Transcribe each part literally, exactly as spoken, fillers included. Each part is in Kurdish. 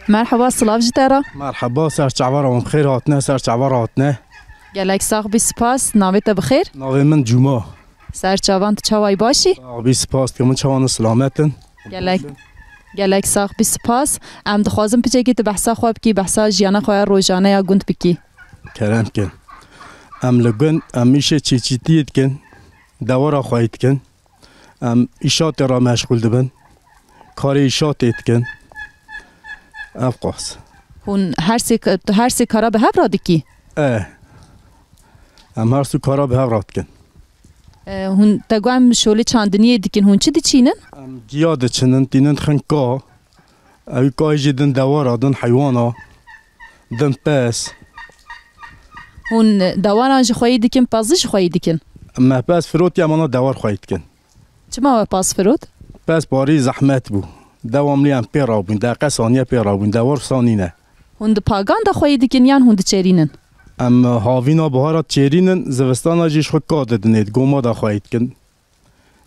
Merhaba, silav ji te re. Merhaba, ser çava re hûn bi xêr hatine, ser çava re hatine. Gelek sax bî, spas. Navê te bi xêr? Navê min Cuma. Ser çavan, tu çawa yî, baş î? Sax bî, spas dikim, hûn çawan in, silamet in? Gelek, gelek sax bî, spas. Em dixwazin piçekî tu behsa xwe bikî, behsa jiyana xwe ya rojane ya gund bikî. Kerem kin. Em li gund, em îşê çîçîtiyê dikin, dewara xweyî dikin. Em îşatê re meşxûl dibin. Karê îşatê dikin. Ev qas. Hûn her sê, tu her sê kara bi hev re dikî? E. Em her sê kara bi hev re dikin. E, hûn te got em şolê çandiniyê dikin, hûn çi diçînin? Em giya diçinin, tînin dixin ka. Ew kayê jî din dewara, din heywana, din pez. Hûn dewaran ji xweyî dikin, pezî ji xweyî dikin? Me pez firot ya mana dewar xweyî dikin. Çima we pez firot? Pez parî zehmet bû. Dewamlî em pê rabûn, deqe saniye pê rabûn, dewar sanîne. Hûn di pagan de xweyî dikin yan hûn diçerînin? Em havîna bihara çêrînin, zivistana jî ji xwe ka didinê, di goma de xweyî dikin.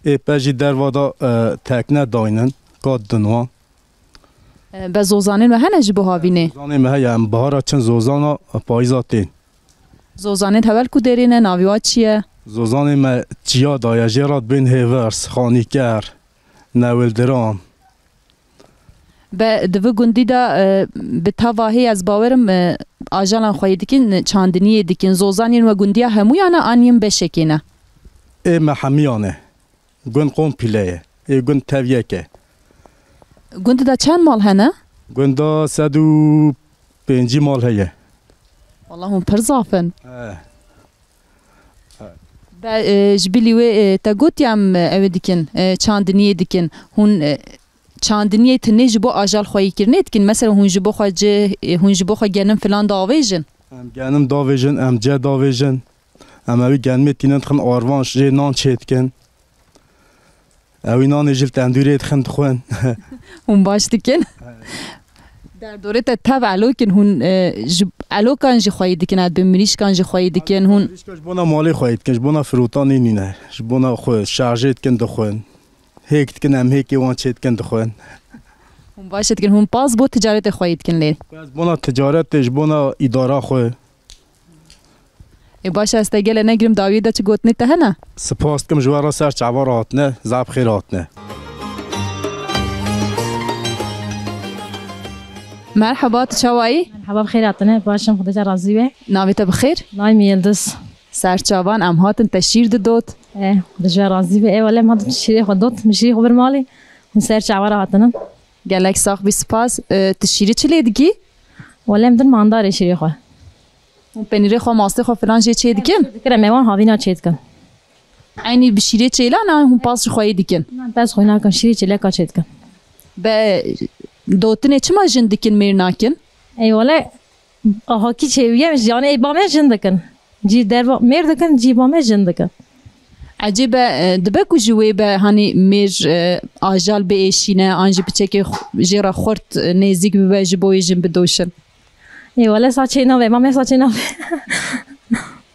Ê pez jî derva da, e, tekne daynin, ka didin wan. E, be zozanên we hene ji bo havînê? Zozanê me heye, em bihara çin zozana, payîza tên. Zozanên hevel ku derê ne, navî wa çi ye? Zozanê me çiya daye, jê re dibên hêvirs, xanîker, newildiran. Be di vi gundî de, e, bi teva hê ez bawerim, e, ajalan xweyî dikin, çandiniyê dikin. Zozanên we gundiya hemûyan e an yên beşekê ne? Ê me hemiyan e. Gund kompîle ye. Ê gund tev yek e. Gund de çend mal hene? Gunda sed û pêncî mal heye. Wala hûn pir zaf in. He. Be, e, ji bilî wê, e, te gotiye em, e, ew ê dikin, e, çandiniyê dikin. Hûn, e, çandiniyê tinê ji bo ajal xweyîkirinê dikin? Mesela hûn ji bo xwe cih, e, hûn ji bo xwe genim filan davêjin? Em genim davêjin, em cih davêjin. Em ewî genimê tînin dixin arvan, jê nan çê dikin. Ewî nanê jî li tendûrê dixin dixwin. Hûn baş dikin. Derdorê te tev elok in, hûn, e, ji elokan jî xweyî dikin, ez dibêm mirîşkan jî xweyî dikin, hûn. Mirîşka ji bona malê xweyî dikin, ji bona firotan nînîne. Ji bona xwe şarjê dikin dixwin. Hêk dikin, em hêkê wan çê dikin dixwin. Hûn baş dikin, hûn pez bo ticaretê xweyî dikin lê? Ez bona ticaretê, ji bona îdara xwe. Ê baş e, ez te gele negirim, dawiyê de çi gotinê te hene? Spas dikim ji we re, ser çava re hatine, zaf xêr hatine. Merhaba, tu çawa yî? Merhaba, bi xêr hatine, baş im, Xwedê te razî be. Navê te bi xêr? Navê min Yildiz. Ser çavan, em hatin te şîr didot. E, Xwedê ji we razî be. E, wele em hatin şîrê xwe dot, min şîrê xwe bir malê. Hûn ser çava re hatinin. Gelek sax bî, spas. E, tu şîrê çi lê dikî? Wele em din mandarê şîrê xwe. Hûn penîrê xwe, mastê xwe filan jê çê dikin? Dikin, em ê wan havîna çê dikin. Eynî bi şîrê çêlan an hûn pez ji xweyî dikin? Na, pez xweyî nakin, şîrê çêleka çê dikin. Be dotinê çima jin dikin, mêr nakin? Ey wele, ahakî çêwiye, yanî ê ba me jin dikin. Cî derva mêr dikin, cî ba me jin dikin. Ecêbe, e, dibe ku ji wê be, hanî mêr, e, ajal biêşîne, an jî piçekê xu-, jê re xurt, e, nêzîk bibe, ji bo wê jin bidoşin? Ê, wele saçê navê, mamê saçê navê.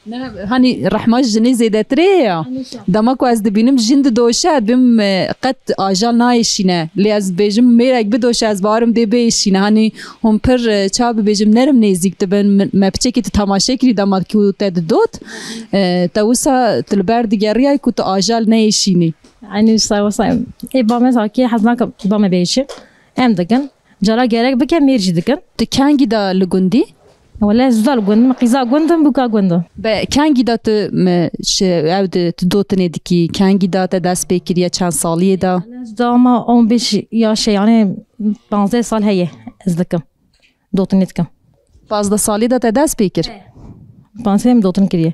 Ne, hanî rehma ji jinê zêdetirê ye ya. Dema ku ez dibînim jin didoşe, ez dibêm, e, qet ajal nayêşîne. Lê ez dibêjim mêrek bidoşe, ez bawerim dê biêşîne. Hanî hûn pir, e, ça bibêjim, nerm nêzîk dibin. Me, me piçekî tu temaşe kirî dema ku te didot. E, te wisa tu li ber digeriyay ku tu ajal neyêşînî. Eynî wisa, wisa. Ê, ba me zakê hez nake ba me biêşî. Em dikin. Cara gerek bike mêr jî dikin. Tu kengî de li gundî? Wele ez da li gund im, qîza gund im, bûka gund im. Be kengî de tu, me, şi-, ew di, tu dotinê dikî, kengî de te dest pê kiriye, çend saliyê de? Wele ez da ma on beş yaşê, yanî panzdeh sal heye ez dikim. Dotinê dikim. Panzdeh saliyê de te dest pê kir? Panzdeh em dotin kiriye.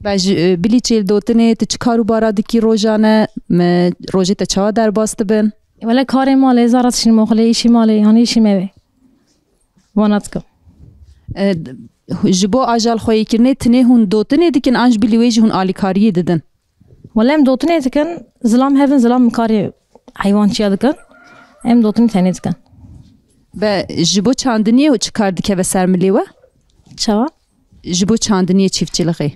Be ji, e, bilî çêl dotinê, tu çi kar û bara dikî rojane? Me, rojê te çawa derbas dibin? Wele karê malê, zara dişînim oxilê, îşî malê, hanî îşî me wê. Wana dikim. E, d-, ji bo ajal xweyîkirinê tinê hûn dotinê dikin an ji bilî wê jî hûn alîkariyê didin? Wele em dotinê dikin, zilam hevin, zilam karê heywançiya dikin. Em dotinê tenê dikin. Be ji bo çandiniyê çi kar dikeve ser milê we? Çawa? Ji bo çandiniyê çiftçilixê.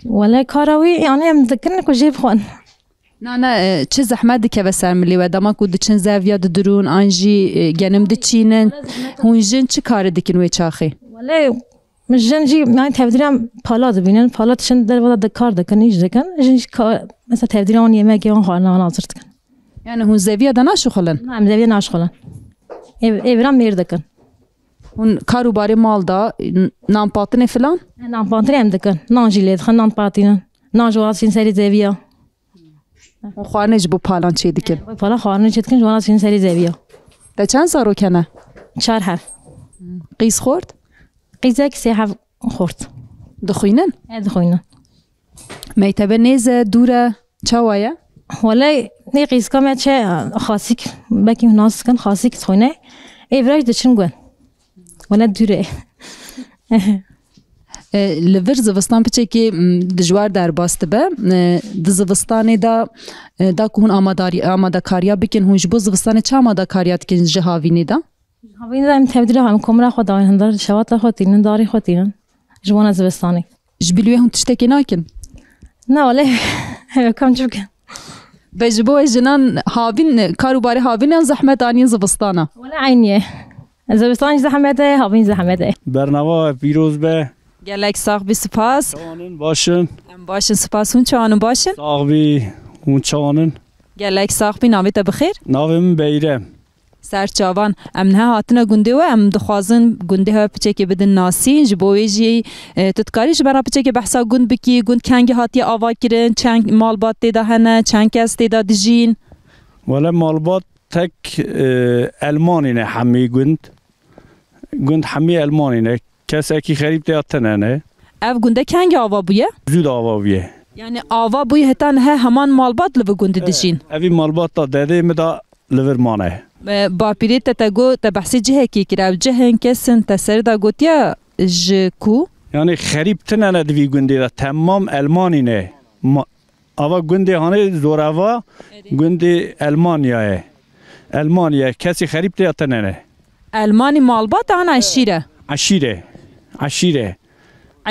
Wele kara wî, yanî em dikin ku jê bixwin. Na, na, e, çi zehmet dikeve ser milê we? Dema ku diçin zeviya didirûn, an jî, e, genim diçînin, hûn jin çi karî dikin wê çaxê? Wele, min jin jî, yani, tevdîra pala dibînin, pala diçin derve de kar dikin, îş dikin. Jin jî ka-, mesela tevdîra wan yemekê, wan xwarina wan hazir dikin. Yani hûn zeviya de naşixulin? Na, em zeviya naşixulin. Ev, êvira mêr dikin. Hûn kar û barê mal da, n-, nan patinê filan? Nan patinê em dikin. Nan jî lê dixin, nan patînin. Nan ji wan çîn serê zeviya. Hûn xwarinê ji bo palan çê dikin? Wê pala xwarinê çê dikin, ji wan çîn serê zeviya. Te çend zarok hene? Çar hev. Qîz xort? Qîzek sê hev xort. Dixwînin? E, dixwînin. Mektebe nêz e, dûr e, çawa ye? Wele nê qîzka me çe Xasîk, belkî nas dikin, Xasîk dixwîne. Ê vira jî diçin gund. Wele dûr e. E, li vir zivistan piçekê, m, dijwar derbas dibe. E, di zivistanê de, e, da ku hûn amadarî-, amadekariya bikin, hûn ji bo zivistanê çi amadekariya dikin ji havînê de? Havînê de em tevdîra em komira xwe dayîn, hindar şewata xwe tînin, darê xwe tînin. Ji bona zivistanê. Ji bilî wê hûn tiştekê nakin? Na wele, ew kam çi bikin? Be ji bo jinan havîn, kar û barê havînan zehmet anîn zivistana? Wele eynî ye. Zivistan jî zehmet e, havîn zehmet e. Bernava pîroz be. Gelek sax bî, spas. Çawan in, baş in? Em baş in, spas. Hûn çawan in, baş in? Sax bî, hûn çawan in? Gelek sax bî, navê te bi xêr? Navê min Beyrem. Ser çavan. Em niha hatine gundê we, em dixwazin gundê hev piçekê bidin nasîn. Ji bo wê jî, e, tu dikarî ji me re piçekê behsa gund bikî, gund kengî hatiye ava kirin, çend malbat tê de hene, çend kes tê de dijîn? Wele malbat tek, e, Elmanî ne hemî gund. Gund hemî Elmanî ne. Kesekî xerîb tê ya tine ne. Ev gunde kengî ava bûye? Zû de ava bûye. Yani ava bûye heta niha heman malbat li vî gundî dijîn? Evî malbata dedê min de li vir mane. E, bapîrê te, te got, te behsê cihekê kir. Ew cih in, kes in, te serê de gotiye ji ku? Yani xerîb tine ne di vî gundê de. Temam Elmanî ne. Ma-, Ava gundê hanê zorava, gundê Elmanya ye. Elmanya ye. Kesî xerîb tê ya tine ne. Elmanî malbat an eşîre? Eşîre. Eşîre.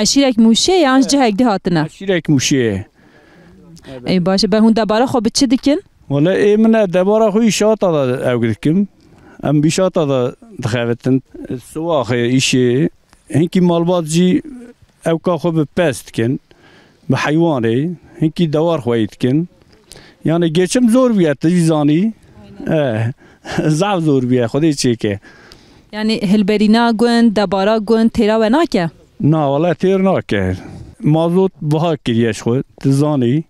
Eşîrek Mûşê yan ji cihek dî hatine? Eşîrek Mûşê ye. Ê, baş e, be hûn debara xwe bi çi dikin? Wele ê min e debara xwe îşata da ew dikim. Em îşata da dixebitin. Siwaxê îşê. Hinkî malbat jî ewka xwe bi pez dikin, bi heywanê, hinkî dewar xweyî dikin. Yani geçim zor bûye, tu jî zanî. Aynen. E, zaf zor bûye, Xwedê çêke. Yani hilberîna gund, debara gund têra we nake? Na, wele têr nake. Mazot biha kiriye ji xwe, tu zanî.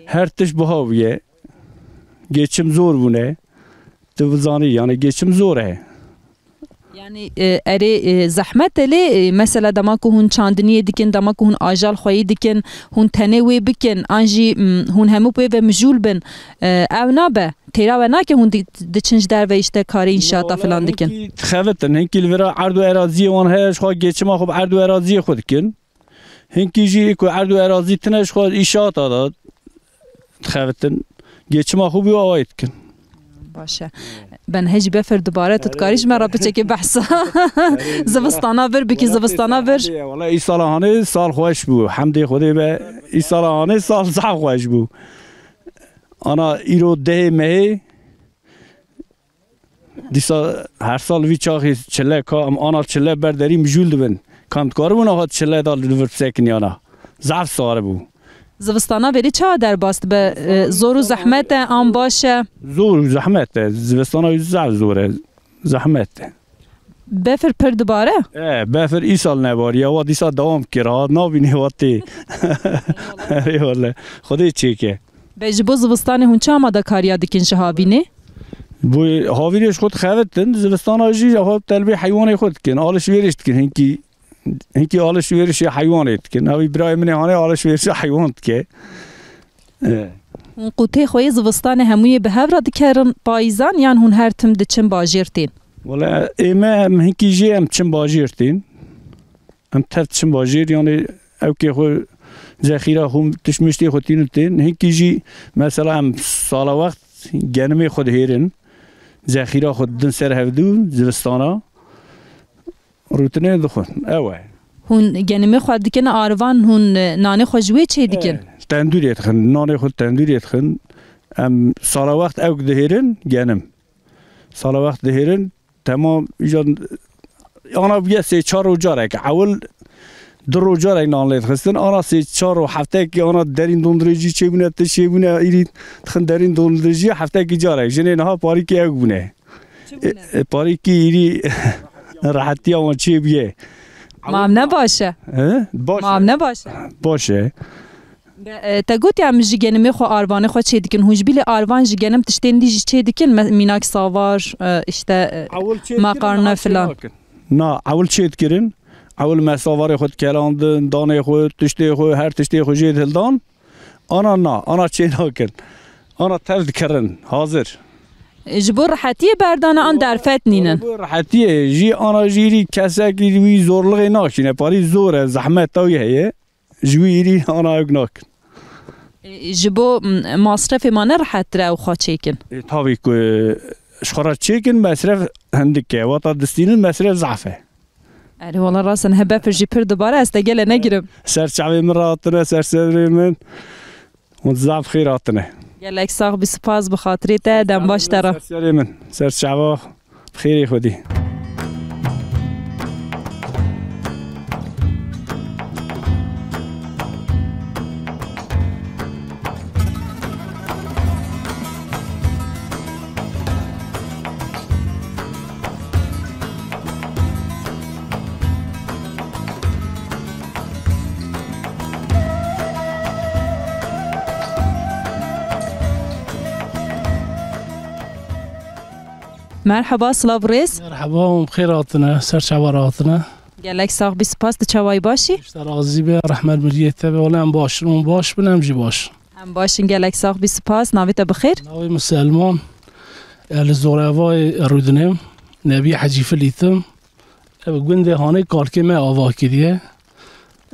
Her tişt biha bûye. Geçim zor bûne. Tu bizanî, yani geçim zor e. Yani, e, erê, e, zehmet e lê, e, mesela dema ku hûn çandiniyê dikin, dema ku hûn ajal xweyî dikin, hûn tenê wê bikin, an jî, m, hûn hemû bi wê ve mijûl bin, e, ew nabe. Têra we nake hûn di-, diçin ji derve işte karê înşaata filan dikin. Hinkî dixebitin, hinkî li vira erd û eraziyê wan heye, ji xwe geçima xwe bi erd û eraziyê xwe dikin. Hinkî jî ku erd û erazî tine ji xwe îşata da dixebitin. Geçima xwe bi awayî dikin. Baş e. Ben hej befir dubare tu dikarî ji me re piçekê behsa zivistana vir bikî, zivistana vir. Wala îsala hanê sal xweş bû. Hemdê Xwedê be îsala hanê sal zaf xweş bû. Ana îro dehê mehê Dîsa her sal vî çaxî çile ka em ana çile ber derî mijûl dibin. Ka em dikaribûn axa çile da li vir bisekiniyana. Zaf sare bû. Zivistana verî çawa derbas dibe? E, zor û zehmet e, an baş e? Zor û zehmet e. Zivistana wî zaf zor e. Zehmet e. Befir pir dibare? E, befir îsal nebariye. Wa dîsa dewam kir. Ha, nabînê wa tê. Eyvallah. Xwedê çêke. Be ji bo zivistanê hûn çi amadekariya dikin ji havînê? Bo havînê ji xwe dixebitin, zivistana jî xwe telbê heywanê xwe dikin, alişvêriş dikin, hinkî, hinkî alişvêrişê heywanê dikin. Ew birayê min ê hanê alişvêrişê heywan dike. E. Hûn qûtê xwe yê zivistanê hemûyê bi hev re dikerin payîzan yan hûn her tim diçin bajêr tên? Wele ê me em hinkî jê em çin bajêr tên. Em tev diçin bajêr, yanî ewkê xwe zexîra xwe tişt miştê xwe tînin tên. Hinkî jî mesela em sala wext genimê xwe dihêrin. Zexîra xwe didin ser hevdû zivistana. Rûtinê dixwin. Ew e. Hûn genimê xwe dikin arivan, hûn, e, nanê xwe ji wê çê dikin? E, tendûrê dixin. Nanê xwe tendûrê dixin. Em sala wext ew dihêrin, genim. Sala wext dihêrin, temam, îcan, ana bûye sê çar roj carek. Ewil du roj carek nan lê dixistin. Ana sê çar roj, heftekî ana derîn dondirêjî çêbûne, tişt çêbûne, îrî dixin derîn dondirêjî, heftekî carek. Jinê niha parîkî ew bûne. Çi E, bûne? e, parîkî îrî rehetiya wan çêbûye. Ma em ne baş e? He? Baş Ma e. em ne baş e? Baş e. Be, e, te got ya, em ji genimê xwe arvanê xwe çê dikin. Hûn ji bilî arvan ji genim tiştên dî jî çê dikin. Me-, mînak savar, e, işte, e, Ewil çê dikirin, makarna niha çê filan. nakin. Na, ewil çê dikirin. Ewil me savarê xwe dikelandin, danê xwe, tiştê xwe, her tiştê xwe jê dihildan. Ana na, ana çê nakin. Ana tev dikirin, hazir. E, ji bo rehetiyê berdana an derfet nînin? Bo rehetiyê jî ana jî rî kesekî wî zorluğê naşîne. Parî zor e, zehmet ew heye. Ji wî îrî ana ew nakin. E, ji bo, m, masrefê ma ne rehettir e ew xwe çêkin? E, tabii ku, e, ji xwe re çêkin mesref hindik e. Wata distînin mesref zaf e. Erê, wala rast e, he befir jî pir dibare, ez te gele negirim. Ser çavê min re hatine, ser serê min. Hûn zaf xêr hatine. Gelek sax bî, spas bi xatirê te, dem baş te re. Ser serê min, ser çava. Bi xêrê Xwedê. Merhaba, silav rêz. Merhaba, hûn bi xêr hatine, ser çava re hatine. Gelek sax bî, spas, tu çawayî, baş î? Îşte razî be, rehmet miriyê te be, wele em baş in, hûn baş bin, em jî baş in. Em baş in, gelek sax bî, spas, navê te bi xêr? Navê min Selman, ez li Zorevayê Rûdinê, Nebî Hecî Filît im. Ev gundê Hanê kalkê me ava kiriye.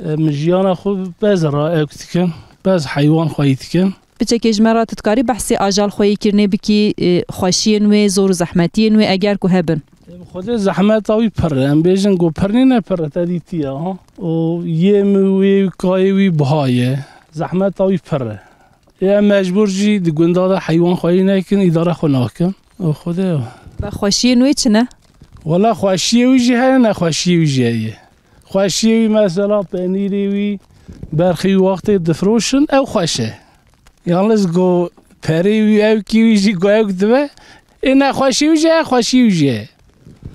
Em jiyana xwe bez re ew dikin, bez heywan xweyî dikin. Piçekê ji me re tu dikarî behsê ajal xweyîkirinê bikî, e, xweşiyên wê, zor û zehmetiyên wê eger ku hebin? Em Xwedê zehmeta wî pir e. Em bêjin ku pir nîne, pir e, te dîtiye, ha? Û yê min wê, kayê wî biha ye. Zehmeta wî pir e. Ê, em mecbûr jî di gunda de heywan xweyî nekin, îdare xwe nakin. Û Xwedê. Be xweşiyên wê çi ne? Wela xweşiyê wî jî heye, nexweşiyê wî jî heye. Xweşiyê wî mesela penîrê wî, berxê wî wextê difiroşin, ew xweş e. Yalnız go perê wî, ewkî wî jî go ewk dibe, ê nexweşî wî jî heye, xweşî wî jî heye.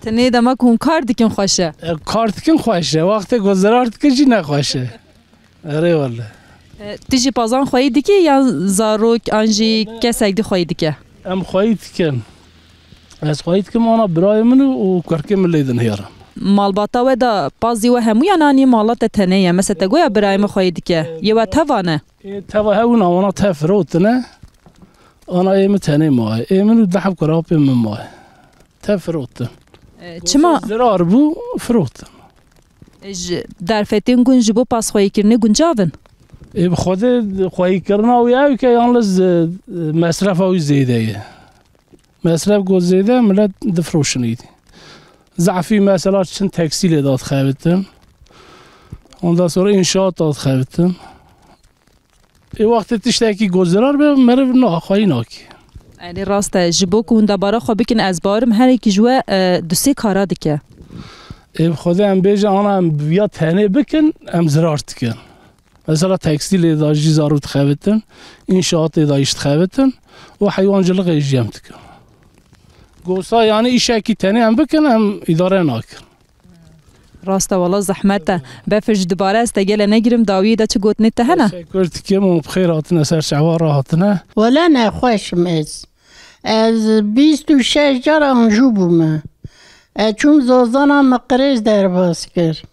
Tenê dema ku hûn kar dikin xweş e? E, kar dikin xweş e, wextê ku zirar dikin jî nexweş e. Erê wele. E, tu jî pazan xweyî dikî yan zarok an jî kesek di xweyî dike? Em xweyî dikin. Ez xweyî dikim, ana birayê min û, û kurkê min lê dinihêrim. Malbata we de pazî we hemûyan anî mala te tenê ye? Mesela te goya birayê min xweyî dike. Yê we teva ne? Ê teva hewna, wana tev firotine. Ana ê min tenê maye. Ê min û deh heb kurapê min maye. Tev firotin. E, çima? Zirar bû, firotin. E, ji derfetên gund ji bo pasxweyîkirinê guncav in? Ê, bi Xwedê xweyîkirina wî ew ke yalnız, e, mesrefa wî zêde ye. Mesref got zêde, millet difiroşin êdî. Zafî mesela çin tekstîlê dadixebitin. Ondan sonra inşaat dadixebitin. Ê wextê tiştekî ku zirar be, meriv na, xweyî nakî. Erê rast e, ji bo ku hûn debara xwe bikin, ez bawerim her yekî ji we, e, du sê kara dike. Ê bi Xwedê em bêjin, ana em bi viya tenê bikin, em zirar dikin. Mesela tekstîlê de jî zarok dixebitin, înşaatê de jî dixebitin û heywancilixê jî em dikin. Gosa, yanî îşekî tenê em bikin, em îdare nakin. Rast e, wela zehmet e. Befir ji dibare, ez te gele negirim, dawiyê de çi gotinê te hene? Teşekkür dikim û bi xêr hatine, ser çava re hatine. Wele nexweş im ez. Ez bîst û şeş car Anjû bûme. Ez çûm Zozana, min qirêj derbas kir.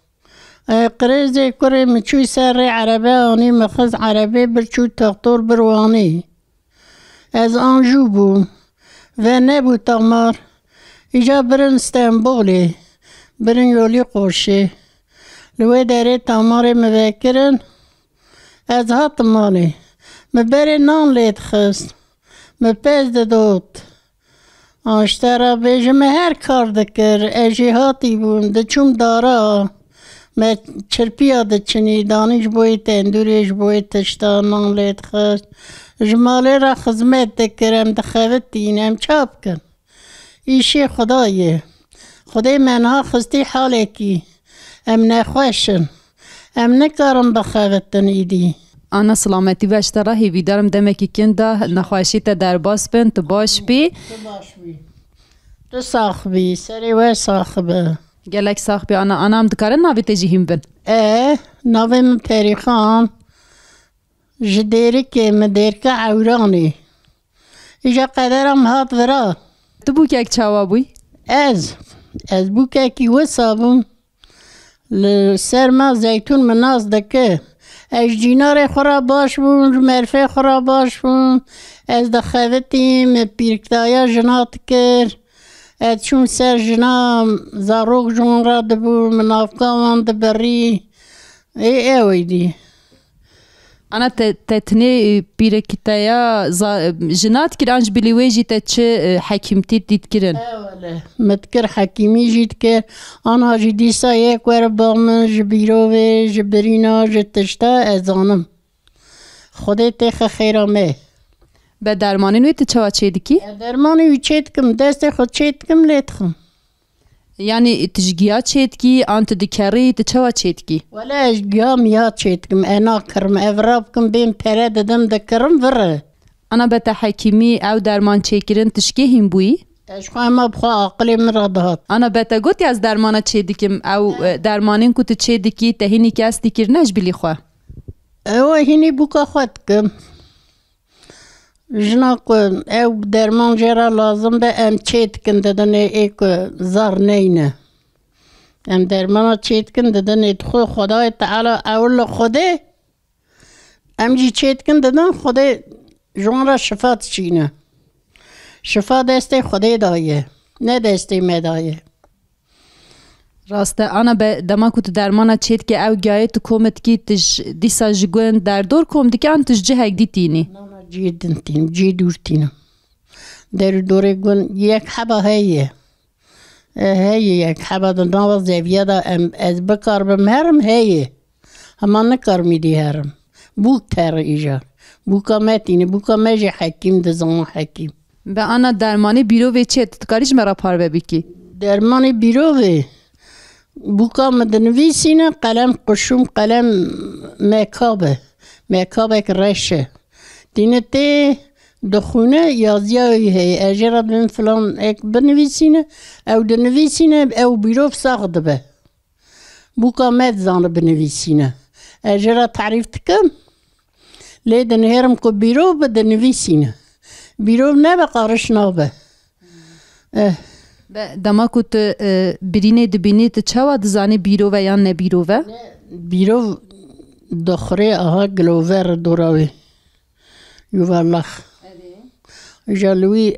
E, qirêjê kurê min çû ser rê, erebe anî, min xist erebê, bir çû textor, bir wanî. Ez Anjû bûm. Ve nebû tamar. Îca birin Stenbolê. Birin Yolî Qoşê. Li wê derê tamarê min vekirin. Ez hatim malê. Min berê nan lê dixist. Min pez didot. An ji te re bêjim, me her kar dikir. Ez jêhatî bûm. Diçûm dara. Me çirpiya diçinî, danî ji bo yê tendûrê, ji bo yê tişta nan lê dixist. Ji malê re xizmet dikir, em dixebitin, em ça bikin? Îşê Xwedayê. Xwedê me niha xistî halekî. Em nexweş in. Em nikarin bixebitin îdî. Ana silametî ve ji te re hêvîdar im demekî kin de nexweşî te derbas bin, tu baş bî. Tu baş bî. Tu sax bî, serê we sax be. Gelek sax bî ana. Ana em dikarin navê te jî hîn bin? E, navê min Perîxan. Ji Dêrikê min, Dêrika Ewranê. Îja qedera min hat vira. Tu bûkek çawa bûyî? Ez, ez bûkekî wisa bûm. Li ser me zeytûn min nas dike. Ez ji cînarê xwe re baş bûm, ji merfê xwe re baş bûm. Ez dixebitîm, min pîrkitaya jina dikir. Ez çûm ser jina, zarok ji wan re dibû, min navka wan dibirî. Ê, ew ê dî. Ana te, te tinê, e, pîrekiteya za-, e, jina dikir an ji bilî wê jî te çi, e, hekîmtî dît kirin? Ewele, min dikir hekîmî jî dikir. Ana jî dîsa yek were ba min ji bîrovê, ji birîna, ji tişta ez zanim. Xwedê têxe xêra me. Be dermanên wê tu çawa çê dikî? E, dermanê wî çê dikim, destê xwe çê dikim, lê dixwim. Yanî tu ji giya çêdikî, an tu dikerî, tu çawa çêdikî? Wele ez ji giya miya çêdikim, ez nakirim, ez vira bikim, bên pere didim, dikirim, vire. Ana be te hekîmî ew derman çêkirin tişkê hîn bûyî? Ez ji xwe hema bi xwe aqilê min re dihat. Ana be te gotiye ez dermana çêdikim, ew, e, dermanên ku tu çêdikî, te hînî kes dîkirine ji bilî xwe? Ew hînî bûka xwe dikim. Jina ku ew derman jê re lazim be, em çê dikin didinê ê ku zar neyne. Em dermana çê dikin didinê dixwe Xwedayê Teala ewil li Xwedê. Em jî çê dikin didin Xwedê ji wan re şifa diçîne. Şifa destê Xwedê daye, ne destê me daye. Rast e, ana be dema ku tu dermana çêdikî ew giyayê tu kom dikî, tu ji, dîsa ji gund derdor kom dikî an tu ji cihek dî tînî? Na, na, cihê din tînim, cihê dûr tînim. Der û dorê gund yek heba heye. E, heye yek heba di nava zeviya de em, ez bikaribim herim heye. Hema nikarim îdî herim. Bûk ter îja. Bûka me tîne, bûka me jî hekîm dizana hekîm. Be ana dermanê bîrovê çi ye? Tu dikarî ji me re parve bikî? Dermanê bîrovê, bûka min dinivîsîne, qelem quşûm, qelem mekabe. Mekabek reş e. Tîne tê dixwîne, yaziya wî heye. Ez jê re dibêm filan ek binivîsîne, ew dinivîsîne, ew bîrov sax dibe. Bûka me dizane binivîsîne. Ez jê re tarîf dikim. Lê dinihêrim ku bîrov bi dinivîsîne. Bîrov nebe qariş nabe. Eh. Be, dema ku tu, e, birînê dibînî, tu çawa dizanî bîrov e yan ne bîrov e? Bîrov dixurê aha gilover dora wê. Yuvarlak. Îja li wî, e,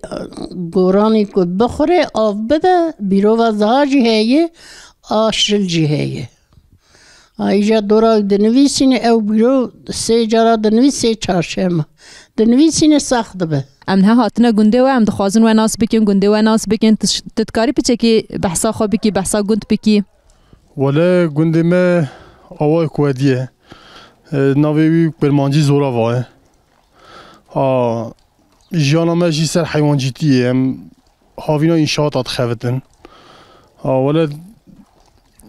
goranî ku bixurê, av bide, bîrova ziha jî heye, a şil jî heye. A îja dora wî dinivîsîne, ew bîrov sê cara dinivîs, sê çarşema. Dinivîsîne sax dibe. Em niha hatine gundê we, em dixwazin we nas bikin, gundê we nas bikin. Tu ş-, tu dikarî piçekî behsa xwe bikî, behsa gund bikî? Wele gundê me Awayê Kuwedî ye. E, navê wî Kurmancî Zorava ye. A, jiyana me jî ser heywancîtî ye. Em havîna înşaata dixebitin. A, wele,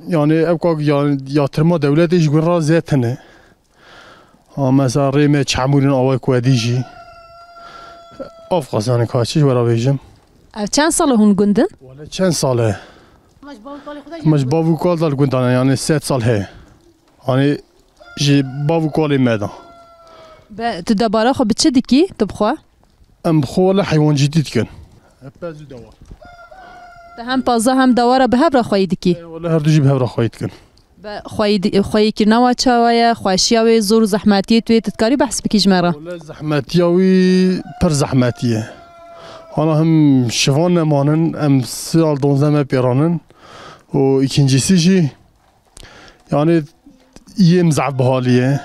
yani, ev ka ya, yatırma dewletê ji gund re zêde tune. A, mesela rê me Çemûr in, Awayê Kuwedî jî. Av qazanê ka çi ji we re bêjim. Ev çend sal e hûn gund in? Wele çend sal e? Me ji bav û kalê xwe de Me ji bav û kal de li gund de ne, yani sed sal heye. Hani ji bav û kalê me de. Be, tu debara xwe bi çi dikî, tu bi xwe? Em bi xwe wele heywancîtî dikin. Hep pez û dewar. Tu hem paza hem dewara bi hev re xweyî dikî? E, wele her du jî bi hev re xweyî dikin. Be, xweyî di-, xweyîkirina we çawa ye? Xweşiya wê, zor û zehmetiyê tu wê, tu dikarî behs bikî ji me re? Wele zehmetiya wî pir zehmetî ye. Ana him şivan nemanin, em sal donzdeh me pêranin. Û îkincîsî jî, yani, yêm zehf bihalî ye.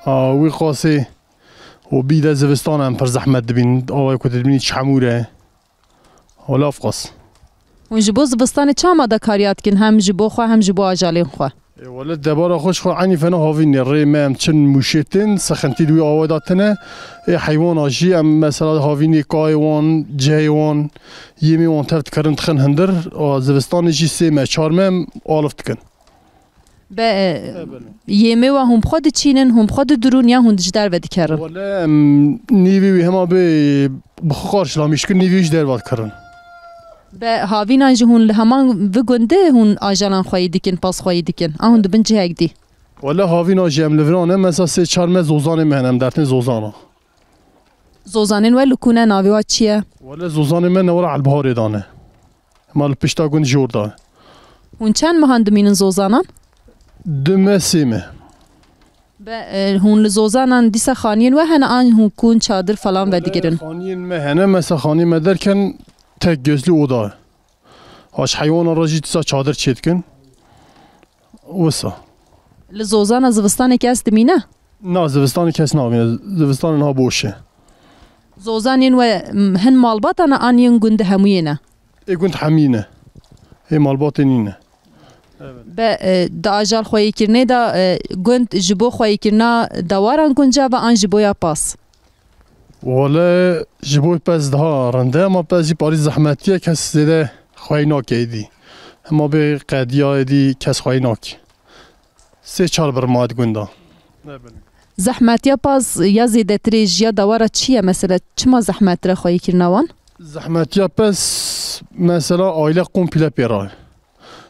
A, wî qasê û bî de zivistan em pir zehmet dibîn. Awayê ku dibînî çemûr e. Wele ev qas. Hûn ji bo zivistanê çi amadekariya dikin, hem ji bo xwe, hem ji bo ajalên xwe? Wele debara xwe ji xwe enî fena havînê rê me em çin mûşê tên, sexintî di wî awe de tine. Ê heywana jî em mesela havînê kayê wan, cihê wan, yêmê wan tev dikerin dixin hindir. A zivistanê jî sê me, çar me em alif dikin. Be, e, yêmê we hûn bi xwe diçînin, hûn bi xwe didirûn ya hûn ji derve dikerin? Wele em nîvî wî hema bê bi xwe qarşilamîş kir, nîvî ji derve dikirin. Be, havînan jî hûn li heman vi gundê hûn ajalan xweyî dikin, pas xweyî dikin? An hûn dibin cihek dî? Wele havîna jî em li vira ne, mesela sê çar me zozanê me hene, em dertên zozana. Zozanên we li ku ne, navê wa çi ye? Wele zozanê me newara Elbiharê dane. Ma li pişta gund jor da. Hûn çend mehan dimînin zozanan? Du me, sê me. Be, e, hûn li zozanan dîsa xaniyên we hene an hûn kûn çadir falan vedigirin? Xaniyên me hene, mesela xaniyên me derken tek gözlü oda. Aş heywana re jî dîsa çadir çêdikin. Wisa. Li zozana zivistanê kes dimîne? Na, zivistanê kes namîne. Zivistanê niha boş e. Zozanên we, m, hin malbata ne an yên gund hemûyê ne? Ê gund hemî ne. Ê malbatê nîne. Be, e, di ajal xweyîkirinê de, e, gund ji bo xweyîkirina dewaran guncav e an ji bo ya pas? Wele ji bo pez daha rinde, ama pez jî parî zehmetî ye, kes zêde xweyî nake êdî. Hema bê qediya êdî kes xweyî nake. Sê çar birma di gunda. Zehmetiya pas ya zêdetirê ji ya dewara çi ye mesela? Çima zehmettir e xweyîkirina wan? Zehmetiya pez mesela aile komple pê re.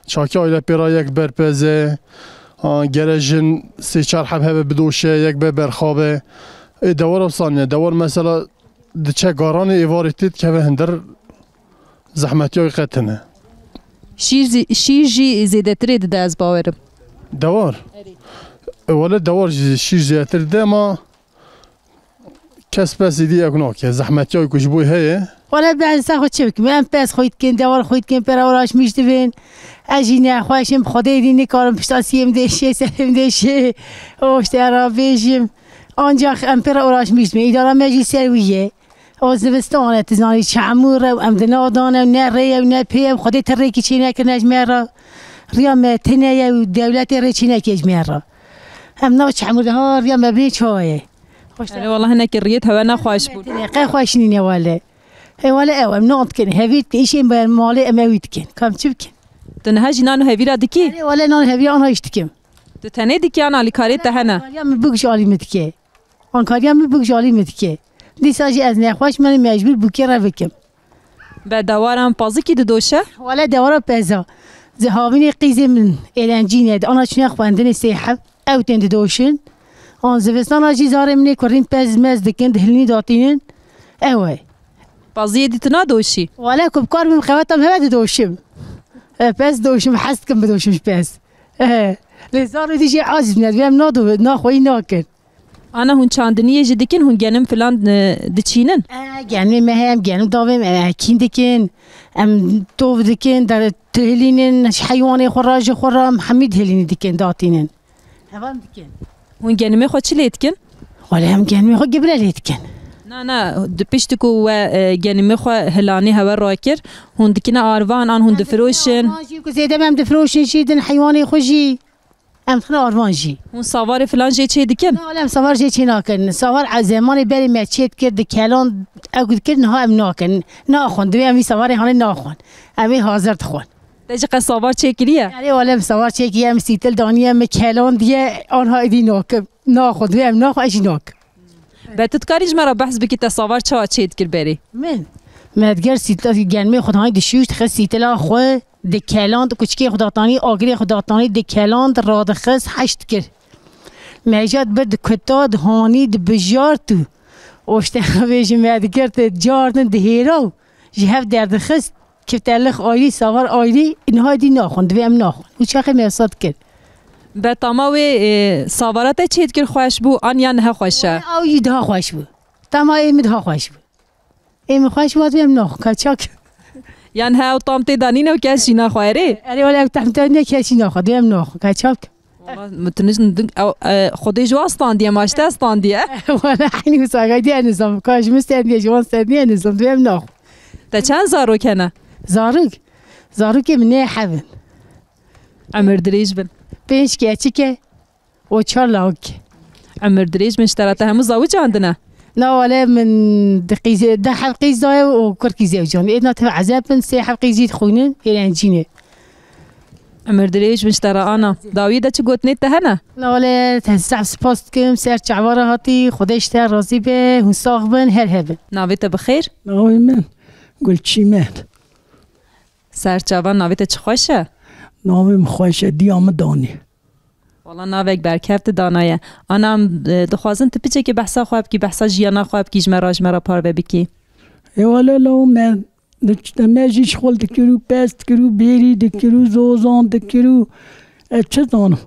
Çakî aile pê re yek ber pez e, ha, gere jin sê çar heb hebe bidoşe, yek be berxabe. Ê dewar wisa nîne. Dewar mesela diçe garanê êvarê tê dikeve hindir zehmetiya wî qet hene. Şîr zî, şîr jî zêdetirê dide ez bawerim. Dewar? Erê. E, wele dewar jî şîr zêdetir dide ama kes pez êdî ew nake. Zehmetiya wî ku ji bo heye. Wele ben ser xwe çi bikim? Em pez xwe dikin, dewar xwe dikin, pê re uğraşmış dibin. Ez jî nexweş im, Xwedê dî nikarim pişta siyê min dêşê, serê min dêşê. O işte ra bêjim. Ancak em pê re uğraşmış dibin. Îdara me jî ser wî ye. O zivistan e, tu zanî çamûr e, em di nav dan e, ne rê ye, ne pê ye, Xwedê ti rêkî çê nekirine ji me re. Riya me tine ye û dewletê rê çê neke ji me re. Em nav çamûr de ha riya me bê çawa ye. Erê, wela hinekî riyê hewe ne xweş bû. Tine, qe xweş nîne wele. Ê wele ew, em nan dikin, hevîr dikin, îşên ber malê em ewî dikin. Kam çi bikin? Tu niha jî nan û hevîra dikî? Erê, wele nan hevîra anha îş dikim. Tu tenê dikî an alîkarê te hene? Kariya min bik ji alî min dike. Ankariya min bûk ji alî min dike. Dîsa jî ez nexweş me mecbûr bûkê re bikim. Be dewaran pazikî didoşe? Wele dewara peza. Zihavînê qîzê min êlencî ne. Di ana çûne xwendinê sê heb. Ew tên didoşin. An zivistana jî zarê min ê kurîn pez mez dikin, dihilînî datînin. Ew e. Paziyê dî tu nadoşî? Wele ku bi kar bim qeweta min heve didoşim. E, pez doşim, hez dikim bidoşim ji pez. E, lê zarê dî jî aciz ne, divê em nado-, naxweyî nakin. Ana hûn çandiniyê jî dikin, hûn genim filan, e, diçînin? E, genimê me heye, em genim davêm, em ekîn dikin, em tov dikin, der-, dihilînin, ji heywanê xwe re, ji xwe re, em hemî dihilînî dikin, datînin. Hevan dikin. Hûn genimê xwe çi lê dikin? Wele em genimê xwe gibire lê dikin. Na, na, di piştî ku we, e, genimê xwe hilanê hewe rakir, hûn dikine arvan an hûn difiroşin? Arvan jî ku zêde em difiroşin jî din heywanê xwe jî. Em dixin arvan jî. Hûn savarê filan jê çê dikin? Na, em savar jê çê nakin. Savar e, zemanê berê me çê dikir, dikelan ew dikir, niha em nakin. Naxwin, divê em vî savarê hanê naxwin. Em ê hazir dixwin. Te jî qe savar çêkiriye? Erê, wele em savar çêkiriye, em sîtil daniye, em kelan diye, anha êdî nakim. Naxwin, divê em naxwin, ez jî nakim. Be tu dikarî ji me re behs bikî te savar çawa çê dikir berê? Min? Me diger sîtil genmê xwe hanî dişûş, dixist sîtila xwe. Dikeland, kuçikê xwe datanî, agirê xwe datanî, dikeland, radixist, heş dikir. Mejat bir dikuta, dihanî, dibijart û oşte bêjim me dikir, te cardin, dihêra û ji hev derdixist, kifte lix ayrî, savar ayrî, niha dî naxwin, divê em naxwin. Û çaxê me wisa dikir. Be tama wê, e, savara te çê dikir xweş bû, an ya niha xweş e? Ew jî daha xweş bû. Tama ê min daha xweş bû. Ê min xweş vat em naxwe, kaçak. Yan he ew tam tê de nîne û kes jî naxwe erê? Erê wele ew tam tê de kes jî naxwe, divê em naxwe, kaçak. Wala, min tu niş-, ew, e, Xwedê ji wan standiye, ma ji te standiye? Wala, eynî wisa, gaydiye nizam, ka ji min standiye, ji wan standiye nizam, divê em naxwe. Te çend zarok hene? Zarok? Zarokê min nê hebin. Emir dirêj bin. Pênc keçik e û çar lawik. Emir dirêj bin ji te re, te hemû zawicandine? Na wele min di qîzê, deh heb qîz daye û kurkî zewcan. Êdna tev ezeb bin, sê heb qîz jî dixwînin, êrencî ne. Emir dirêj bin ji te re ana. Dawiyê de çi gotinê te hene? Na wele te zehf spas dikim, ser çava re hatî, Xwedê ji te razî be, hûn sax bin, her hebin. Navê te bi xêr? Navê min Gulçîmen. Ser çava, navê te çi xweş e? Navê min xweş e, diya min danî. Wala navek berkeft danaye. Ana, em, e, dixwazin tu piçekê behsa xwe bikî, behsa jiyana xwe bikî, ji me re, ji me re parve bikî. Ê wele lo me, me jî şixul dikir û pez dikir û bêrî dikir û zozan dikir û ez çi zanim.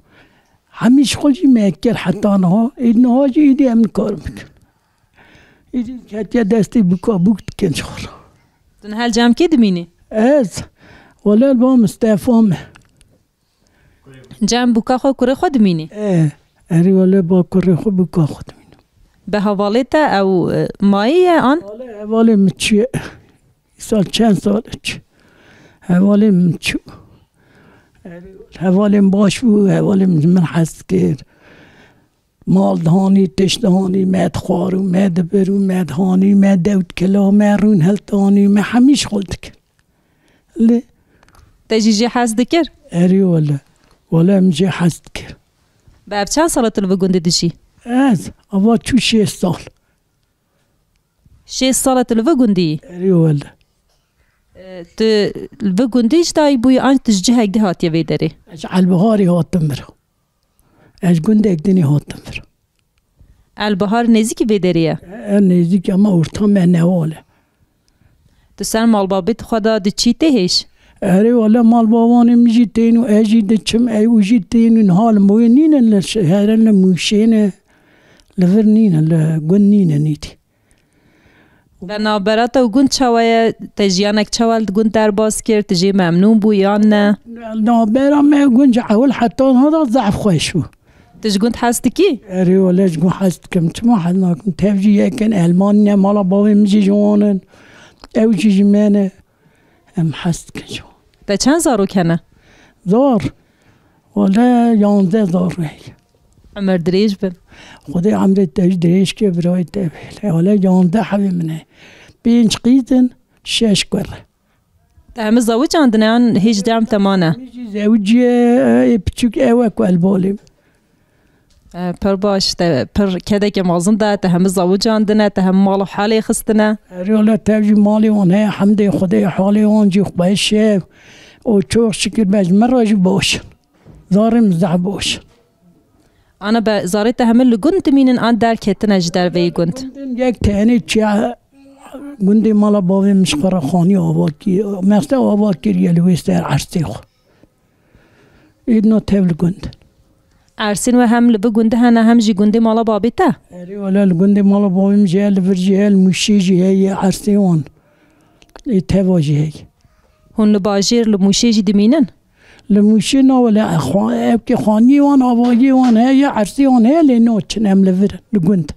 Hemî şixul jî me kir heta niha. Ê niha jî êdî em nikarin bikin. Êdî ketiye destê bûka bûk dikin şixul. Tu niha li cem kê dimînî? Ez, wele li ba Mistefa me. Cem bûka xwe, kurê xwe dimînî? E, erê wele ba kurê xwe, bûka xwe dimînim. Be hevalê te ew, e, mayî ye an? Wele hevalê min çûye. Îsal çend sal e çû. Hevalê min çû. Erê wele hevalê min baş bû, hevalê min ji min hez dikir. Mal dihanî, tişt dihanî, me dixwar û me dibir û me dihanî, me dewt kila, me rûn hiltanî, me hemî şixul dikir. Lê te jî jê hez dikir? Erê wele. Wele em jê hez dikir. Bi ev çend sal e tu li vî gundî dijî? Ez, ava çû şêst sal. Şêst sal e tu li vî gundî yî? Erê wele. E, tu li vî gundî ji dayî bûyî an tu ji cihek dî hatiye vê derê? Ez ji Elbiharê hatim vir. Ez ji gundek dinê hatim vir. Elbihar nêzîkî vê derê ye? E, nêzîk e, ama orta me newal e. Tu ser malbabê xwe de diçî tê hêj? Erê wele malbavanê min jî tên û ez jî diçim, ew jî tên û niha li Mûyê nînin, li şehre li Mûşê ne, li vir nînin, li gund nînin îdî. Be navbera te û gund çawa ye? Te jiyanek çawa li gund derbas kir? Tu jê memnûn bû yan ne? Navbera me gund ji ewil heta niha de zehf xweş bû. Tu ji gund hez dikî? Erê wele ji gund hez dikim. Çima hez nakim? Tev jî yek in, Elman ne, mala bavê min jî ji wan in. Ew jî ji me ne. Em hez dikin ji wan. Te çend zarok hene? Zor. Wele yanzdeh zarok heye. Emir dirêj bin. Xwedê emrê te jî dirêj ke birayê te bê. Wele yanzdeh hebê min e. Pênc qîz in, şeş kur. Te hemî zewicandine yan hêj dem te mane? Hemî jî zewiciye, ê piçûk ew e ku el balê. E, pir baş, te pir kedeke mezin de, te hemî zewicandine, te hemî mal û halê xistine. Erê wele tev jî malê wan heye, hemdê Xwedê halê wan jî xweş e. Û çok şikir be ji min re jî baş in. Zarê min zehf baş in. Ana be, zarê te hemî li gund dimînin an derketine ji derveyî gund? Gundin yek tenê çiya gundê mala bavê min ji xwe re xanî ava kir. Mexte ava kiriye li wê ser ersê xwe. Êdna tev li gund. Ersên we hem li bi gundî hene hem jî gundê mala babê te? Erê wele li gundê mala bavê min jî heye, li vir jî heye, li Mûşê jî heye, ersê wan. Ê teva jî heye. Hûn li bajêr li Mûşê jî dimînin? Li Mûşê na wele, e, xwe, evkê xaniyê wan, avayê wan heye, ersê wan heye, lê naçin em li vir, li gund.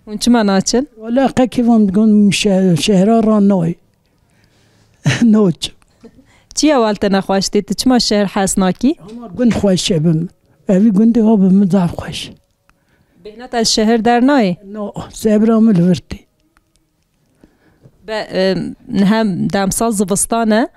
Hûn çima naçin? Wele qe kêvan digon şe-, şehra ra nayê. Naçim. Çiya wal te nexweş tê, tu çima şehr hez nakî? Ama gund xweş e bi min. Evî gundê ha bi min zaf xweş. Bêhna te ji şehr dernayê? No, sebra min li vir tê. Be, e, hem demsal zivistan e.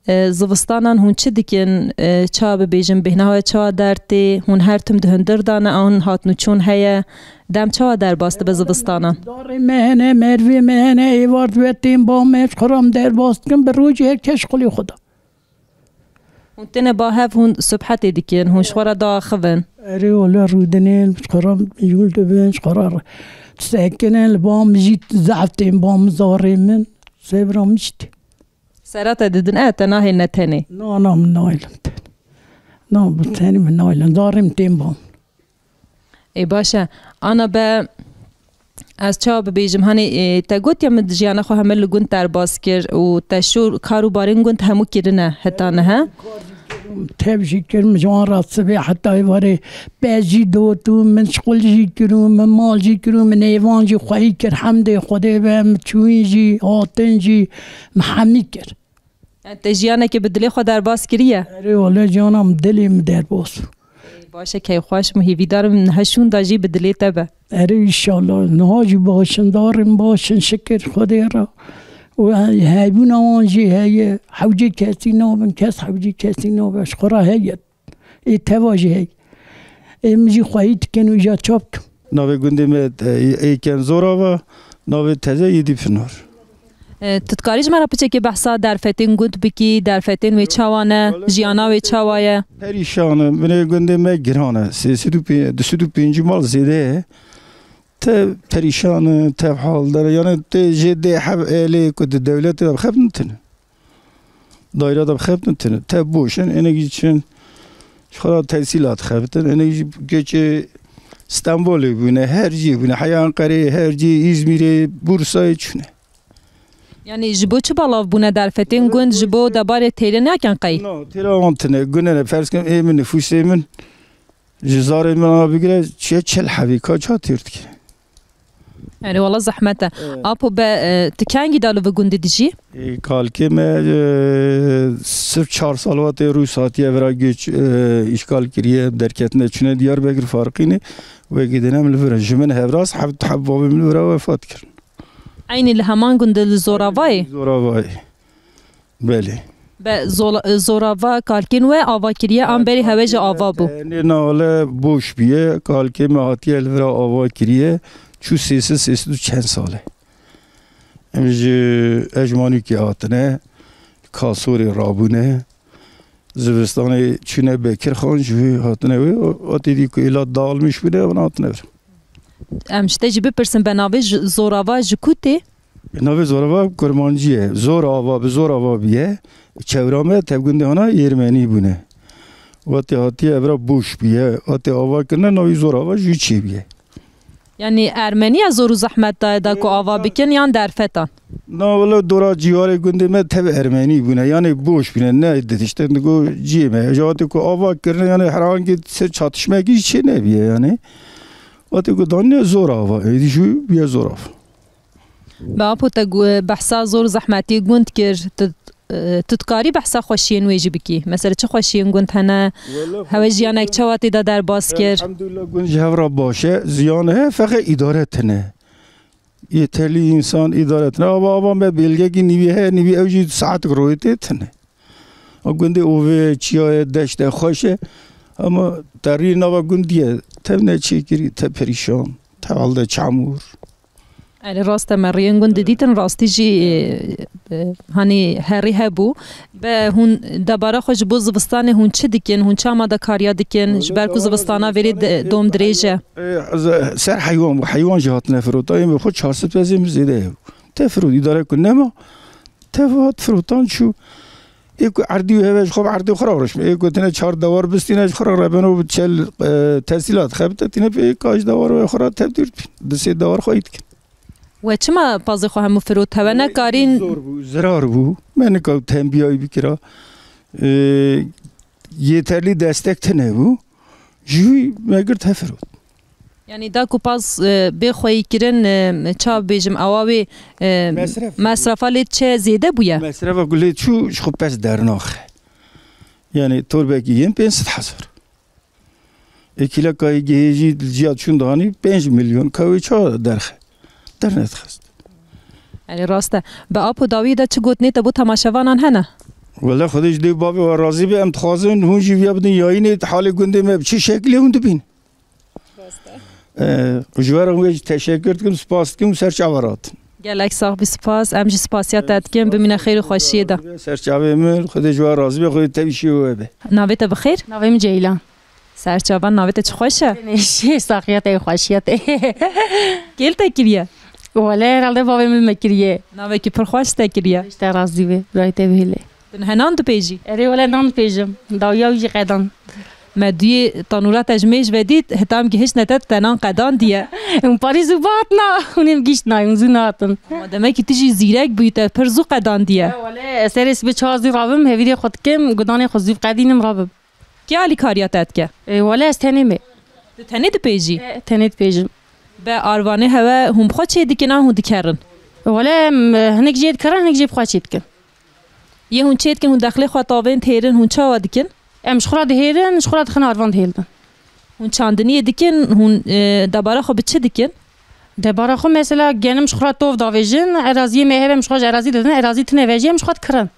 E, zivistanan hûn çi dikin? E, ça bibêjin, bêhna we ça dertê? Hûn her tim di hundir de ne, an hatnûçûn heye? Dem çawa derbas dibe zivistanan? Darê me hene, mervê me hene, êvar dibe tên ba me, ji xwe re em derbas dikin, bi rojê her kes ji xulê xwe de. Hûn têne ba hev, hûn subhetê dikin, hûn ji xwe re diaxivin? Erê wele rûdinên, ji xwe re mijûl dibin, ji xwe re disekinin, li ba min jî zehf tên ba min zarê min, sebra min jî tê. Sera te didin, e, te nahêlne tenê? Na, na, min nahêlim tenê. Na, bi tenê min nahêlim, zarê min tên ba min. Ê, baş e. Ana be, ez çawa bibêjim? Hanê, ê, te gotiye min jiyana xwe hemir li gund derbas kir û te şûr kar û barên gund hemû kirine heta niha? Tev jî kirim, ji wan re sibê heta êvarê pez jî dotûm, min şixul jî kirûm, min mal jî kirûm, min êvan jî xweyî kir, hemdê Xwedê be, min çûyîn jî, hatin jî, min hemî kir. Te jiyanekê bi dilê xwe derbas kiriye? Erê, wele jiyana min dilê min derbas bû. Baş e, keyfxweş im, hêvîdar im niha şûnda jî bi dilê te be. Erê, înşallah. Niha jî baş in, darên baş in, şikir Xwedê re. Û he-, hebûna wan jî heye. Hewcê kesî nabin, kes hewcê kesî nabe. Ji xwe re heye. Ê teva jî heye. Ê min jî xwehî dikin û îja çap kim. Navê gundê me, e, Êken Zorava, navê teze Yedî Pinar. E, tu dikarî ji me re piçekê behsa derfetên gund bikî, derfetên wê çawa ne, jiyana wê çawa ye? Perîşan im, binê gundê me giran e. Sê sed û pêncî, du sed û pêncî mal zêde ye. Te perîşan e, te hal dere. Yani tê jê dê heb elê ku di dewletê de xeb nitine. Daîra de xeb nitine. Te boş in, ênek jî çin. Ji xwe re tesîlat xebitin. Ênek jî göçê Stenbolê bûne, her cî bûne. Heya Enqereyê, her cî, Îzmîrê, Bursayê çûne. Yani ji bo çi belav bûne derfetên gund, ji bo debarê têrê nekin qey? No, têra wan tine, gune ne. Ferz kim ê min, nifûsê min, ji zarê min a bigire, çiye çel hebî, ka ça têr dikire. Erê, wala zehmet e. Evet. Apo be, e, tu kengî de li vi gundî dijî? E, kalkê me, e, sirf çar sal wate Rûs hatiye vira göç, e, îşgal kiriye, derketine çûne Diyarbekir Farqînê, wekî dîne em li vir e. Ji min hevras, heb, heb bavê min li vira wefat kirin. Eynî li heman gundî li Zoravayê? Zoravayê. Belê. Be zola-, zorava kalkên we ava kiriye, an berî hewe jî ava bû? Nê, nale boş bûye, kalkê me hatiye li vira ava kiriye, çû sê sed, sê sed û çend sal e. Em ji Ejmanûkê hatine, Kasorê rabûne, zivistanê çûne Bekirxan, ji wê hatine wê, o, o tê dî ku êlat dağılmış bûne, ewan hatine vir. Em ji te jî bipirsin, be navê ji-, zorava ji ku tê? Navê zorava kurmancî ye. Zor ava, bi zor ava bûye. Çewra me tevgundê hana Êrmenî bûne. Wate hatiye evra boş bûye. Wate ava kirine navî zor ava jû çêbûye. Yanî Ermeniya zor û zehmet daye da ku ava bikin yan derfetan? Na wele dora cîwarê gundê me tev Ermenî bûne. Yanî boş bûne. Ne didiştin digo ciyê me. Ji wate ku ava kirine yanî herhangi ser çatışmekî çê nebûye yanî. Wate ku danîne zor ava. Êdî jû bûye zor ava. Be apo te gu-, behsa zor û zehmetî gund kir, tu, e, tu dikarî behsa xweşiyên wê jî bikî? Mesela çi xweşiyên gund hene? Wele hewe jiyanek çawa tê de derbas kir? Elhamdulillah gund ji hev re baş e. Ziyan heye, feqet îdare tune. Yeterli însan îdare tune. Ava, ava me bêlgekî nîvî heye, nîvî ew jî saetek royê tê tune. A gundê ovê, çiyayê, deşte xweş e. Ama terî nava gundî ye. Tev neçêkirî, te perîşan, te hal de çamûr. Erê, rast e, me riyên gund didîtin, rastî jî, e, e, hanî herî hebû. Be hûn debara xwe ji bo zivistanê hûn çi dikin? Hûn çi amadekariya dikin? Ji ber ku zivistana verê de-, dom dirêj e. E, ze-, ser heywan bû. Heywan jî hatine firota. Ê me xwe çar sed pezê min zêde ye. Te firot, îdare ku nema. Te hat firotan çû. Ê ku erdî û heve ji xwe bi erdê xwe re rişme. Ê ku tine çar dewar bistîne ji xwe re rebeno bi çel, e, tesîlat xebite tîne pê ê ka ji dewar ve xwe re tevdîr dibîn. Di sê dewar xwe yî dikin. We çima pazê xwe hemû firot? Hewe nekarîn. Zor bû, zirar bû. Me nikawt tembiyayî bikira. E, yeterli destek tine bû. Ji wî me girt hevfirot. Yanî da ku paz, e, bê xweyî kirin, e, ça bêjim, ewa wê, e, mesref, mesrefa lê çi zêde bûye? Mesrefa ku lê çû ji xwe pez dernaxe. Yanî torbekî yên pênc sed hezar. Ê kîlekayê gihê jî li ciya çûn danî pênc milyon ka wê ça derxe. Dernedixist. Erê rast e. Bi apo dawiyê de çi gotinê te bo temaşevanan hene? Wele Xwedê ji dê û bavê we razî be, em dixwazin hûn jî viya bidin yayînê, halê gundê me bi çi şeklê hûn dibîn. Rast e. Ee, ji we re wê jî teşekkür dikim, spas dikim û ser çava ratin. Gelek sax bî, spas. Em jî spasiya te dikin. Bimîne xêr û xweşiyê de. Ser çavê min, Xwedê ji we razî be, Xwedê tevî şî we be. Navê te bi xêr? Navê min Ceylan. Serçavan, navê te çi xweş e. Nêşî, saxiya te, xweşiya te. Kêl te kiriye? Wele herhalde bavê min me kiriye. Navekî pir xweş te kiriye. Ji te razî be, birayê te bihêle. Tu niha nan dipêjî? Erê wele nan dipêjim. Dawiya wî jî qedan. Me duyê tanûra te ji mêj ve dît, heta em gihiştine te, te nan qedandiye. Hûn parî zû bihatina, hûn ê min gihîştina, hûn zû nehatin. Ma demekî tu jî zîrek bûyî, te pir zû qedandiye. Ya wele, ez serê sibê çawa zû rabim, hevîrê xwe dikim, gudanê xwe zû biqedînim, rabim. Kê alîkariya te dike? E, wele ez tenê me. Tu tenê dipêjî? E, tenê dipêjim. Be arvanê hewe hûn bi xwe çê dikin an hûn dikerin? Wele em, e, hinek jê dikerin, hinek jê bi xwe çê dikin. Yê hûn çê dikin, hûn dexlê xwe tavên dihêrin, hûn çawa dikin? Em ji xwe re dihêrin, ji xwe re dixin arvan dihêlin. Hûn çandiniyê dikin, hûn, e, debara xwe bi çi dikin? Debara xwe mesela genim ji xwe re tov davêjin, eraziyê me hebe em ji xwe ji erazî didin, erazî tine ve jî em ji xwe dikirin.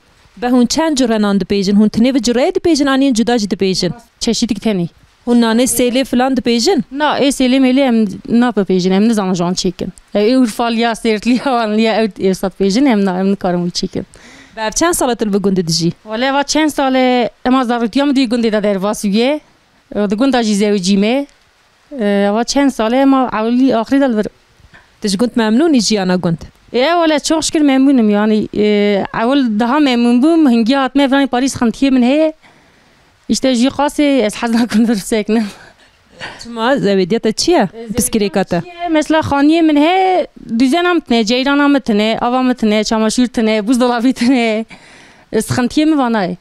Be hûn çend cure nan dipêjin? Hûn tinê bi cureyê dipêjin an yên cuda jî dipêjin? Çeşîtik tenê. Hûn nanê sêlê filan dipêjin? Na, ê sêlê mêlê em nabipêjin, em nizanin ji wan çêkin. Ew ê Urfaliya, Sêrtliya, Wanliya ew ê wisa dipêjin, em na, em nikarin wî çêkin. Be ev çend sal e tu li bi gundê dijî? Wele eva çend sal e, ema zarûtiya min di gundê de derbas bûye. Di gunda jî zewicî me. Eva çend sal e, ema ewilî axirî de li vir. Tu ji gund memnûn î jiyana gund? E, wele çok şükür memnûnim yani. E, ewil daha memnûn bûm, hingî hatime viranî parî sıxintiyê min heye. İşte jî qasê ez hez nakim vir biseknim. Çima? Zewêdiya te çi ye? Piskirêka te? Çi ye? Mesela xaniyê min heye, düzena min tine, ceyrana min tine, ava min tine, çamaşûr tine, buzdolabî tine. E, sıxintiyê min vana ye.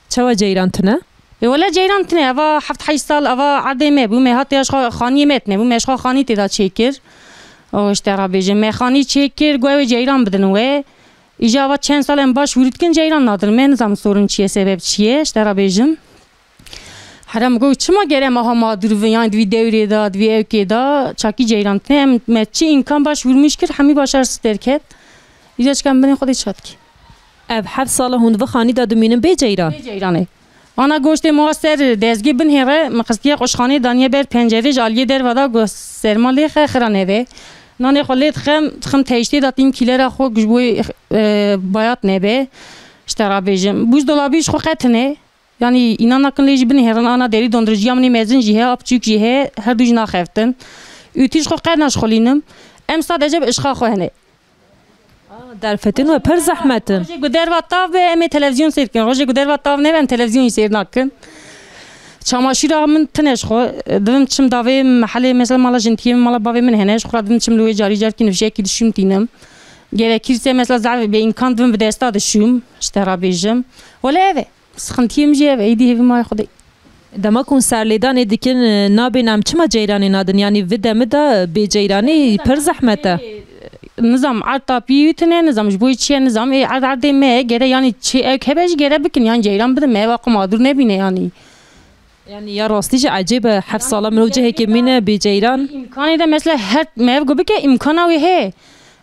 Çawa ceyran tune? E, wele ceyran tune, eva heft heşt sal, eva erdê me bû, me hat ya ji xwe xaniyê me tune bû, me ji xwe xanî tê de çêkir. O, işte, rabêjin, me xanî çêkir, got ew ê ceyran bidin we. Îja eva çend sal em baş wîrû dikin, ceyran nadin me, nizam sorun çi ye, sebeb çi ye, işte, rabêjin. Here min got, çima gere em aha mağdur bin, yani di vî dewrê de, di vî ewkê de, çakî ceyran tune, em me çi îmkan baş wîrmîş kir, hemî başarsiz derket. Îja çika em binê xwe dê çatkî. Ev heft sal e hûn di vî xanî de dimînin bê ceyran? Bê ceyranê. Ana goştê ma ser dezgê binhêre, min xistiye quşxanê daniye ber pencerê, ji aliyê derve da got serma lê xe xira nebe. Nanê xwe lê dixem, dixim teyştê da tîm kîlera xwe ji bo, e, bayat nebe. İşte rabêjim. Buzdolabî ji xwe qetine. Yani înan nakin lê jî binhêrin, ana derî donduriciya min ê mezin jî heye, a piçûk jî heye, her du jî naxeftin. Ûtî ji xwe qet naşxulînim. Em sadece bi işqa xwe hene. Aa, derfetin we pir zehmet in. Rojê ku derva tav be, em ê televizyon sêr kin. Rojê ku derva tav nebe, em televizyon jî sêr nakin. Çamaşîra min tine ji xwe. Divim çim davê mehelê, mesela mala jintiyê min, mala bavê min hene. Ji xwe re divim çim li wê carî carkî nifşekî dişûm tînim. Gerekirse mesela zaf bê îmkan divim bi desta dişûm. Ji te re bêjim. Wele ev e. Sıxintiyê min jî ev e, êdî hêvî ma yê Xwedê. Dema ku hûn serlêdanê dikin, e, nabên em çima ceyranê nadin? Yanî vi demî de bê ceyranî pir zehmet e. Nizam erd tapî wî tune, nizam ji bo çi ye, nizam ê erd erdê me ye, gere yanî çi ew hebe jî gere bikin, yanî ceyran bidin me, ev aqil mağdur nebîne yanî. Yanî ya rastî jî ecêb e, heft sala mirov cihekê mîne bê ceyran. Îmkanê de mesela her me ev got bike îmkana wê heye.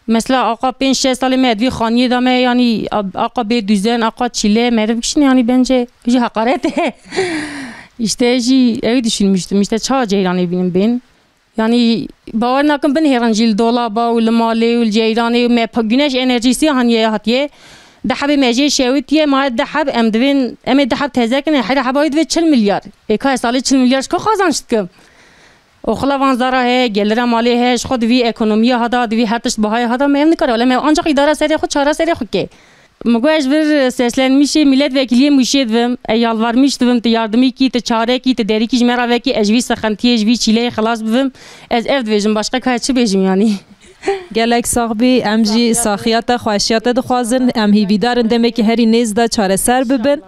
Mesela aqa pênc şeş salê me di vî xaniyê de me, yanî a-, aqa bê düzen, aqa çile, meriv kişin yanî bence jî hakaret e. İşte jî ew düşünmüştüm. İşte çawa ceyranê bînim bên. Yanî bawer nakim binhêrin jî li dolaba û li malê û li ceyranê û me pa-, güneş enerjisi haniye hatiye. Di hebê me jê şewitiye, ma di heb em divên, em ê di heb teze kin, her heba wî divê çil milyar. Ê ka ez salê çil milyar ji ku qazanç dikim? Oxila van zara heye, gelira malê heye, ji xwe di vî ekonomiya hada, di vî her tişt bihayê hada, me ev nikare. Wele me ancak îdara serê xwe, çara serê xwe ke. Min got ez ji vir seslenmişê milletvekiliyê Mûşê dibim, e, yalvarmiş dibim, tu yardimîkî, tu çarekî, tu derîkî ji me re vekî, ez ji vî sixintiyê, ji vî çîleyê xilas bibim. Ez ev dibêjim, başqa ka çi bêjim yanî? Gelek sax bî, em jî saxiya te, xweşiya te dixwazin, em hîvîdar in demekî herî nêz de çareser bibin.